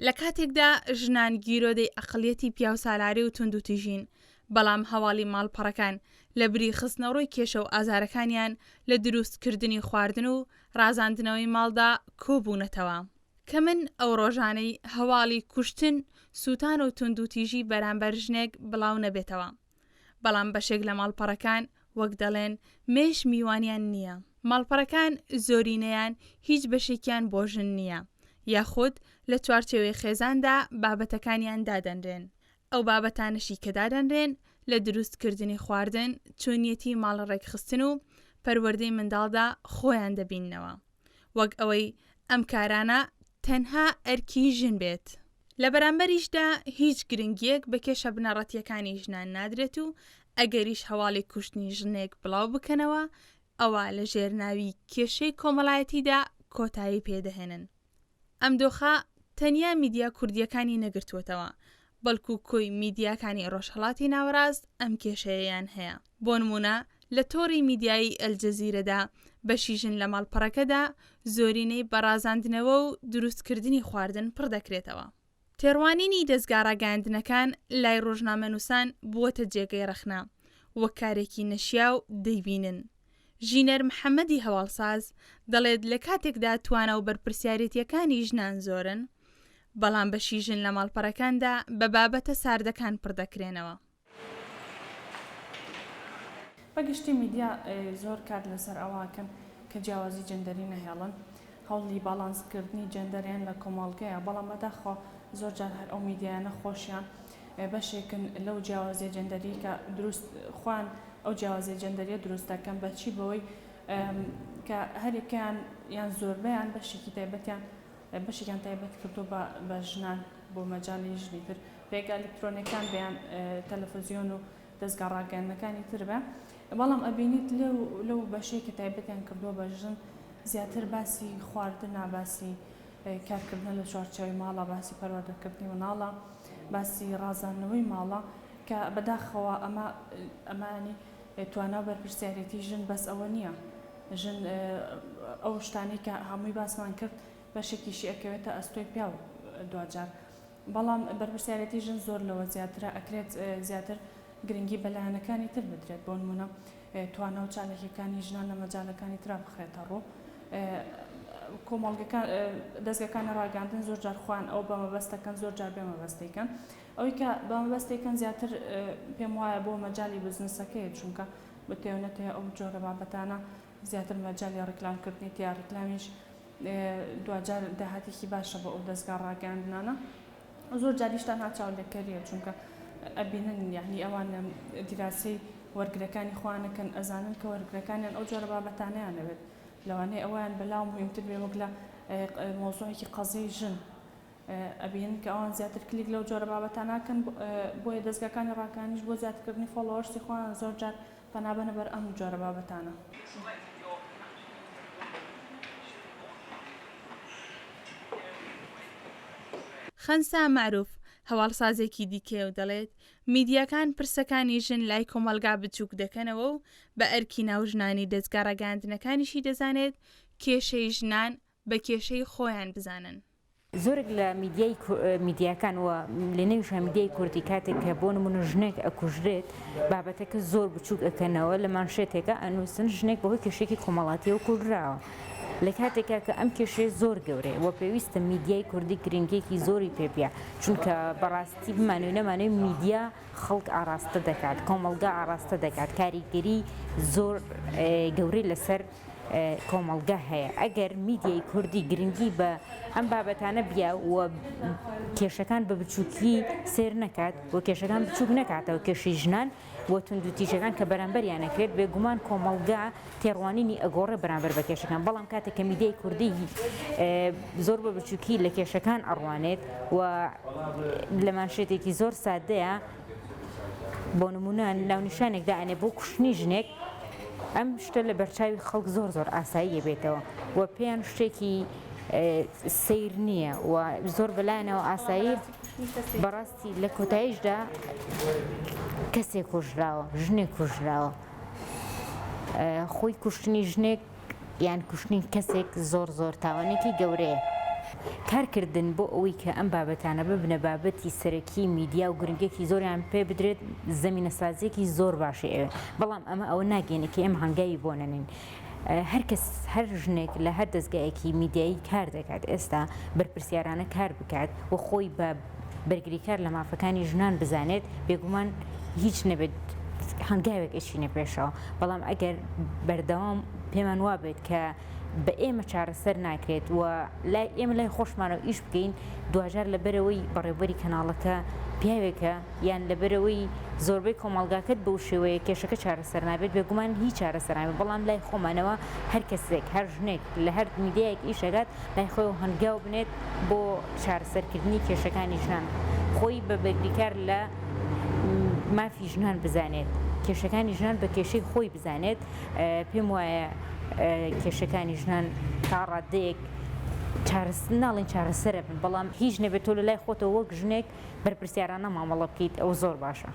لە کاتێکدا ژنان گیرۆدەی ئەقڵیەتی پیاوسالاری و توندوتیژین، بەڵام هەواڵی ماڵپەڕەکان لە بری خستنەڕووی کێشە و ئازارەکانیان لە دروست کردنی خواردن و ڕازاندنەوەی ماڵدا کۆبوونەتەوە. کە من ئەو ڕۆژانەی هەواڵی کوشتن، سووتان و توندوتیژی بەرامبەر ژنێک بڵاو نەبێتەوە. بەڵام بەشێک لە ماڵپەڕەکان وەک دەڵێن مێش میوانیان نییە. ماڵپەڕەکان زۆرینەیان هیچ بەشێکیان بۆ ژن نییە، یاخود لە چوارچێوەی خێزاندا بابەتەکانیان دادەنرێن. ئەو بابەتانەشی کە دادەنرێن لە دروستکردنی خواردن، چۆنیەتی ماڵ ڕێکخستن و پەروەردەی منداڵدا خۆیان دەبیننەوە. وەک ئەوەی ئەم کارانە تەنها ئەرکی ژن بێت. لە بەرامبەریشدا هیچ گرنگییەک بە کێشە بنەڕەتییەکانی ژنان نادرێت و ئەگەریش هەواڵی کوشتنی ژنێک بڵاو بکەنەوە ئەوا لە ژێر ناوی کێشەی کۆمەڵایەتیدا کۆتایی پێ دەهێنن. ئەم دۆخە تەنیا میدیا کوردییەکانی نەگرتووەتەوە، بەڵکو کۆی میدیاکانی ڕۆژهەڵاتی ناوەڕاست ئەم کێشەیەیان هەیە. بۆ نموونە لە تۆڕی میدیایی ئەلجەزیرەدا بەشی ژن لە ماڵپەڕەکەدا زۆرینەی بە ڕازاندنەوە و دروستکردنی خواردن پڕ دەکرێتەوە. تێڕوانینی دەزگا ڕاگەیاندنەکان لای ڕۆژنامەنووسان بووەتە جێگەی ڕەخنە، وەک کارێکی نەشیاو دەیبینن. ژینەر محەمەدی هەواڵساز دەڵێت لە کاتێکدا توانا و بەرپرسیارێتییەکانی ژنان زۆرن، بەڵام بەشی ژن لە ماڵپەڕەکاندا بە بابەتە ساردەکان پڕدەکرێنەوە. بە گشتی میدیا زۆر کار لەسەر ئەوە ئەکەن کە جیاوازی جێندەری نەهێڵن، هەوڵی باڵانس کردنی جێندەریان لە کۆمەڵگەیە، بەڵام بەداخەوە زۆر جار هەر ئەو میدیایانە خۆشیان بەشێکن لەو جیاوازیە جێندەری کە دروست خۆیان ئەو جیاوازیە جێندەریە دروست دەکەن بە چی بەوەی کە هەریەکەیان یان زۆربەیان بەشێکی تایبەتیان بەشێکیان تایبەت کردووە بە بە ژنان بۆ مەجالی ژنی تر پێگە ئەلیکترۆنیەکان بێ یان تەلەفزیۆن و دەزگا ڕاگەیاندنەکانی تر بێ بەڵام ئەبینیت لەو لەو بەشەی کە تایبەتیان کردووە بە ژن زیاتر باسی خواردنە باسی کارکردنە لە چوارچێوەی ماڵە باسی پەروەردەکردنی مناڵە باسی ڕازاندنەوەی ماڵە کە بەداخەوە ئەمە ئەمانی توانا و بەرپرسیارێتی ژن بەس ئەوە نییە ژن ئەو شتانەی کە هەمووی باسمان کرد بەشێکیشی ئەکەوێتە ئەستۆی پیاو دواجار بەڵام بەرپرسیارێتی ژن زۆر لەوە زیاترە ئەکرێت زیاتر گرنگی بە لایەنەکانی تر بدرێت بۆ نمونە توانا و چالاکیەکانی ژنان لە مەجالەکانی ترا بخرێتە ڕوو کۆمەڵگەکان دەستگەکانی ڕاگەاندن زۆر جار خۆیان ئەو بە مەبەستەکەن زۆر جار بێ مەبەستێکن ئەوەی کە بە مەبەستێکن زیاتر پێم وایە بۆ مەجای بزنسەکەی چونکە بتەوێ نەتەوێ ئەو جۆرە بابەتانە زیاتر مەجالی ڕیکلام کردنی تیا ڕیکلامیش دواجار داهاتێکی باشە بۆ ئەو دەزگا ڕاگەیاندنانە زۆر جاریش تەنها چاولێکەریە چونکە ئەبینن یعنی ئەوان دیراسەی وەرگرەکانی خۆیانەکەن ئەزانن کە وەرگرەکانیان ئەو جۆرە بابەتانەیان ئەوێت لەوانەیە ئەویان بەلاو مهمتر بێ وەک لە مەوزوعێکی قەزیەی ژن ئەبینن کە ئەوان زیاتر کلیک لەو جۆرە بابەتانە ئەکەن بۆیە دەزگاکانی ڕاگەیاندنیش بۆ زیادکردنی followers ی خۆیان زۆر جار پەنا بەنە بەر ئەم جۆرە بابەتانە. خەنسا مەعروف، هەواڵسازێکی دیکەیە و دەڵێت، میدیاکان پرسەکانی ژن لای کۆمەڵگا بچووک دەکەنەوە و بە ئەرکی ناو ژنانی دەزگا ڕاگەیاندنەکانیشی دەزانێت کێشەی ژنان بە کێشەی خۆیان بزانن. زۆرێک لە میدیای میدیاکان و لە نێویشا میدیای کوردی کاتێک کە بۆ نمونە ژنێک ئەکوژرێت بابەتەکە زۆر بچووک ئەکەنەوە لە مانشێتێکا ئەنووسن ژنێک بەهۆی کێشەیەکی کۆمەڵاتیەوە کوژراوە لە کاتێکا کە ئەم کێشەیە زۆر گەورەیە و پێویستە میدیای کوردی گرنگیەکی زۆری پێ بیا چونکە بەڕاستی بمانەوێ نەمانەوێ میدیا خەڵک ئاڕاستە دەکات کۆمەڵگا ئاڕاستە دەکات کاریگەری زۆر گەورەی لەسەر کۆمەڵگە هەیە ئەگەر میدیای کوردی گرنگی بە ئەم بابەتانە بیا و کێشەکان بە بچووکی سێر نەکات و کێشەکان بچووک نەکاتەوە کێشەی ژنان و توندوتیژەکان کە بەرامبەریان ئەکرێت بێگومان کۆمەڵگا تێڕوانینی ئەگۆڕێ بەرامبەر بە کێشەکان بەڵام کاتێک کە میدیای کوردی زۆر بە بچووکی لە کێشەکان ئەڕوانێت و لە مانشێتێکی زۆر سادەیە بۆ نمونە ناونیشانێک دائەنێ بۆ کوشتنی ژنێک ئەم شتە لە بەرچاوی خەڵک زۆر زۆر ئاساییە بێتەوە و پێیان شتێکی سەیر نییە و زۆر بەلایەنەوە ئاسایی بەڕاستی لە کۆتاییشدا کەسێک کوژراوە ژنێک کوژراوە خۆی کوشتنی ژنێک یان کوشتنی کەسێک زۆر زۆر تاوانێکی گەورەیە. کارکردن بۆ ئەوەی کە ئەم بابەتانە ببنە بابەتی سەرەکی میدیا و گرنگیەکی زۆریان پێ بدرێت زەمینەسازیەکی زۆر باشی ئەوێ بەڵام ئەمە ئەوە ناگەیەنێ کە ئێمە هەنگاوی بۆ نەنێین هەر کەس هەر ژنێک لە هەر دەزگایەکی میدیایی کار دەکات ئێستا بەرپرسیارانە کار بکات و خۆی بە بەرگریکار لە مافەکانی ژنان بزانێت بێگومان هیچ نەبێت هەنگاوێک ئەچینە پێشەوە بەڵام ئەگەر بەردەوام پێمان وابێت کە بە ئێمە چارەسەر ناکرێت و لای ئێمە لای خۆشمانەوە ئیش بکەین دواجار لەبەرئەوەی بەڕێوبەری کەناڵەکە پیاوێکە یان لەبەرئەوەی زۆربەی کۆمەڵگاکەت بەو شێوەیە کێشەکە چارەسەر نابێت بێگومان هیچ چارەسەر نابێت بەڵام لای خۆمانەوە هەر کەسێک هەر ژنێک لە هەر میدیایەک ئیش ئەکات لای خۆیەوە هەنگاو بنێت بۆ چارەسەرکردنی کێشەکانی ژنان خۆی بە بەرگریکار لە مافی ژنان بزانێت کێشەکانی ژنان بە کێشەی خۆی بزانێت پێم وایە کێشەکانی ژنان تا ڕادەیەک ناڵێن چارەسەرە بن بەڵام هیچ نەبێت تۆ لە لای خۆتەوە وەک ژنێک بەرپرسیارانە مامەڵە بکەیت ئەوە زۆر باشە.